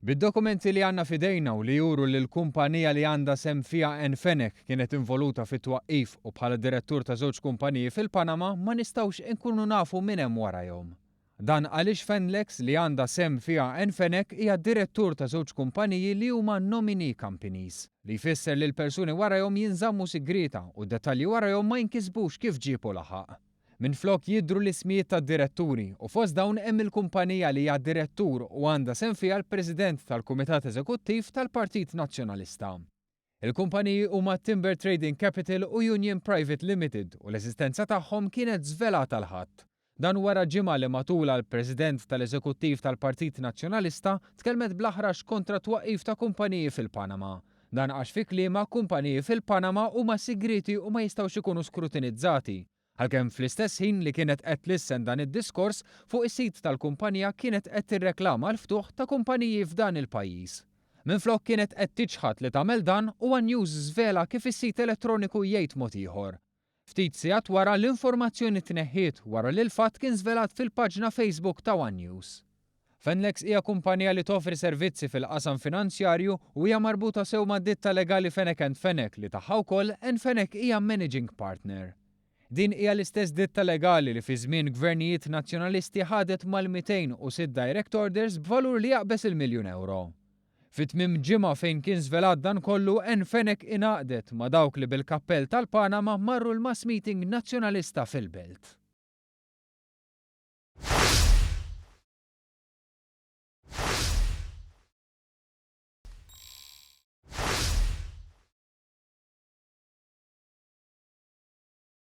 Bid-dokumenti li għandna f'idejna u li juru li l-kumpanija li għandha sehem fiha Ann Fenech kienet involuta fit-twaqqif u bħala direttur ta' żewġ kumpaniji fil-Panama ma nistgħux inkunu nafu min hemm warajhom. Dan għaliex Fenlex li għandha sehem fiha Ann Fenech hija direttur ta' żewġ kumpaniji li huma nominee companies, li jfisser li l-persuni warajhom jinżammu sigrieta u d-dettalji warajhom ma jinkisbux kif ġieb u laħaq. Minflok jidhru l-ismijiet tad-diretturi u fost dawn hemm il-kumpanija li hija direttur u għandha sehem fiha l-President tal-Kumitat Eżekuttiv tal-Partit Nazzjonalista. Il-kumpaniji huma Timber Trading Capital u Union Private Limited u l-eżistenza tagħhom kienet żvelata l-Ħadd. Dan wara ġimgħa li matulha l-President tal-Eżekuttiv tal-Partit Nazzjonalista tkellmet bl-aħrax kontra t-twaqqif ta' kumpaniji fil-Panama. Dan għax fi kliemha kumpaniji fil-Panama huma sigrieti u ma jistgħux ikunu skrutinizzati. Għalkemm fl-istess ħin li kienet qed tlissen dan id-diskors, fuq is-sit tal-kumpanija kienet qed tirreklama l-ftuħ ta' kumpaniji f'dan il-pajjiż. Minflok kienet qed tiċħad li tagħmel dan u one News żvela kif is-sit elettroniku jgħid mod ieħor. Ftit sigħat wara l-informazzjoni tneħħiet wara li l-fatt kien żvelat fil-paġna Facebook ta' one News. Fenlex hija kumpanija li toffri servizzi fil-qasam finanzjarju u hija marbuta sew mad-ditta legali Fenech and Fenech li tagħha wkoll Ann Fenech hija managing partner. Din hija l-istess ditta legali li fi żmien gvernijiet Nazzjonalisti ħadet mal-206 direct orders b'valur li jaqbeż il-miljun ewro. Fi tmiem ġimgħa fejn kien żvelat dan kollu Ann Fenech ingħaqdet ma' dawk li bil-kappell tal-Panama marru l-mass meeting Nazzjonalista fil-Belt.